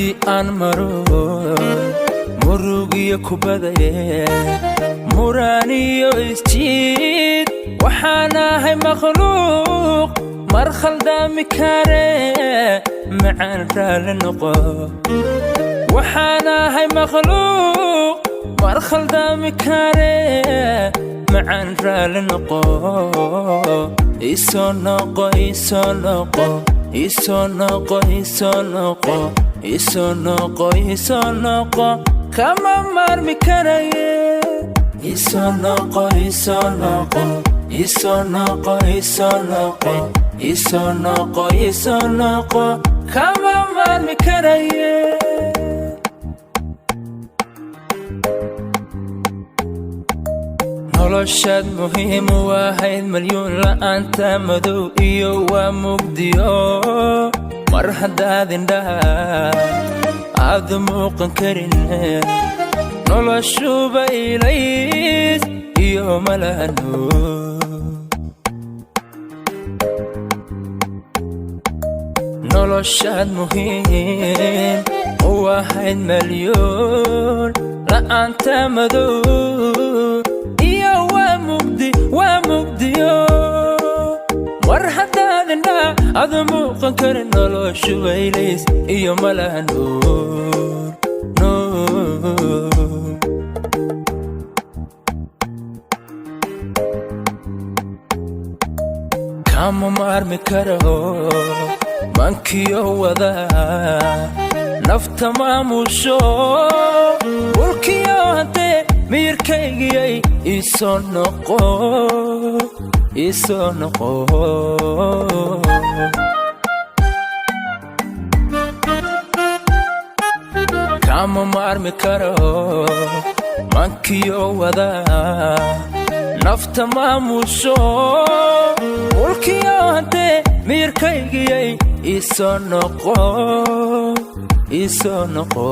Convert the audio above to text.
Haddii aan maro murugiyo kubadaye, muraaniyo isjiid, waxaan ahay makhluuq mar khaldaami kare, macaan raali noqo. Waxaan ahay makhluuq mar khaldaami kare, macaan raali noqo. Isoo noqo, isoo noqo, isoo noqo, isoo noqo, isoo noqo, isoo noqo, kama maarmi karaye. Isoo noqo, isoo noqo, isoo noqo, isoo noqo, isoo noqo, isoo noqo, kama maarmi karaye. Noloshaad muhiim u ahayd malyuun, la'aanta madow iyo waa mugdiyo. Mar haddaad indhaha aad muuqan karin, noloshuba ilays iyo malahano. Noloshaad muhiim u ahayd malyuun, la'aanta madow iyo waa mugdi, waa mugdiyo. Mar haddaad indhaha aad muuqan karin, noloshuba ilays iyo malaha nuur, nuur. Kama maarmi karo mankiyo wada nafta maamusho, mulkiyo haddee miyirkaygiyay. Isoo noqo, isoo noqo. Kama maarmi karo mankiyo wada nafta maamusho, mulkiyo haddee miyirkaygiyay. Isoo noqo, isoo noqo.